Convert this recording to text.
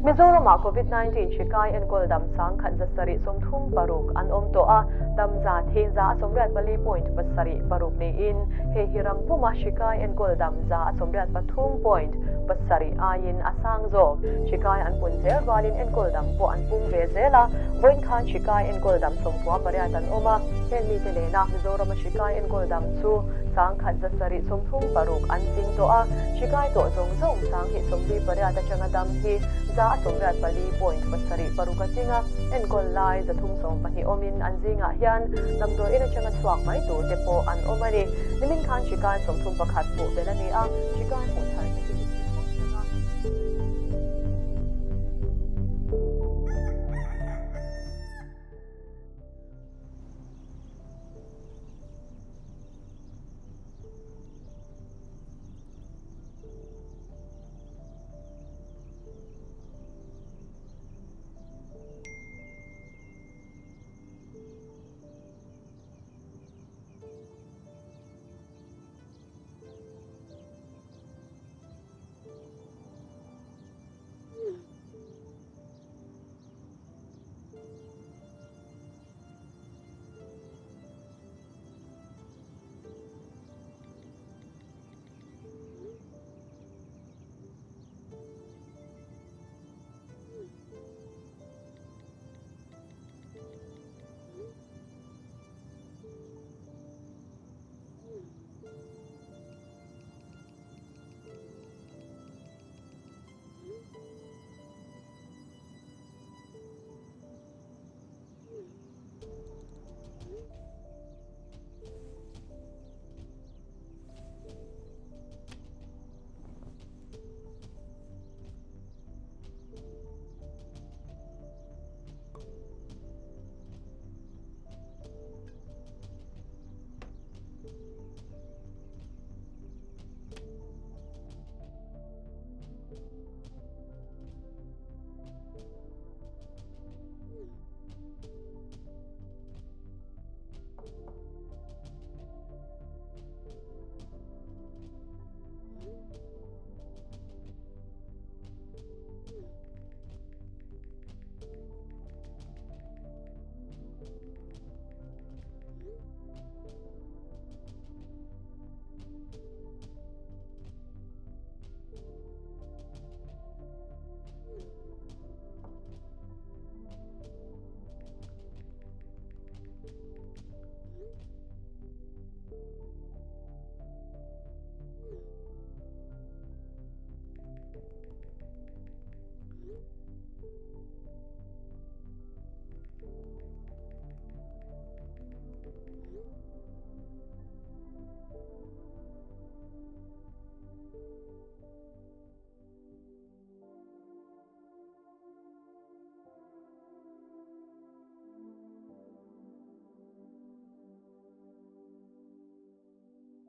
Mizoramah Covid 19 hri kai enkawl dam 1736 an awm tawh a, dam zat hi 184.76 niin hei hi ram puma hri kai enkawl dam 183.7 aiin a sang zawk. Hri kai an pun zel rualin enkawl dam pawh an pung ve zel a, vawiin khan hri kai enkawl dam 98 an awm a, heng mite nena Mizorama hri kai enkawl dam chu 1736 an tling tawh a, hri kai tawh zawng zawng 248 atanga dam hi 184.76 a tling a, enkawl lai 312 awmin an zingah hian damdawiin atanga chhuak mai tur te pawh an awm a ni. Nimin khan hri kai 31 hmuh belh a ni a, hri kai hmuh thar ni.